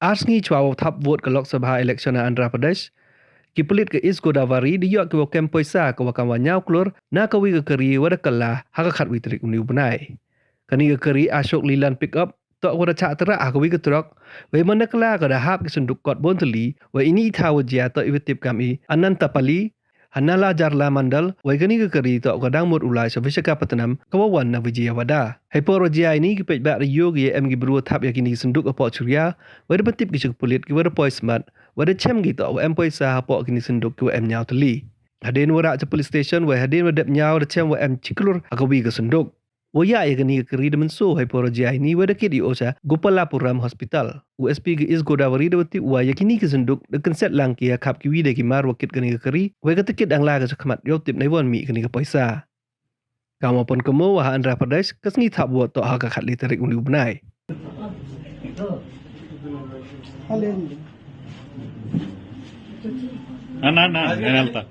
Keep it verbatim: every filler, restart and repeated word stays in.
Ar sngi chwa wow thap vote ka Lok Sabha election ha Andhra Pradesh, ki pulit ka East Godavari da yoh ki wow kem poisa ka wa kam wa ñiaw klur na ka wi ka kari wa da kylla ha ka khatwi tarik uni u bnai. Kani ka kari Ashok Leyland pickup toh ka wa da chah tyrah ha ka wi ka truck, wei man da kylla ka da hap ki synduk kot bun tylli, wei ini i thaw wa jia toh i wa tip kam i Anantapalli, ha Nalajarla Mandal, wei kani ka kari toh ka dang mut u lai cha Visakhapatnam ka wa wan na Vijayawada. Hei por wa jia ini ki paidbah da yoh ki ya em ki bru wa thap ya kini ki synduk hapoh churia, wei da pyntip ki cha ki pulit ki wa da poi smat, wei da chem ki toh wa em poisa hapoh kini synduk ki wa em ñiaw tylli. Hadien wa rah cha police station, wei hadien wa dep ñiaw da chem wa em chi klur ha ka wi ka synduk. Wa ya ya kani ka kari da mynsaw hei por wa jia ini, wei da kit i o cha Gopalapuram Hospital. U S P ka East Godavari da wa tip wa ya kini ki synduk da kynset lang ki ya khap ki wi da ki mar wa kit kani ka kari, wei ka tikit dang lai ka cha khmat yow tip nei won mih kani ka poisa. Kam wa pon kamo wa ha Andhra Pradesh ka sngi thap vote toh ha ka khatli tarik uni u bnai. Na, na, na, na, na.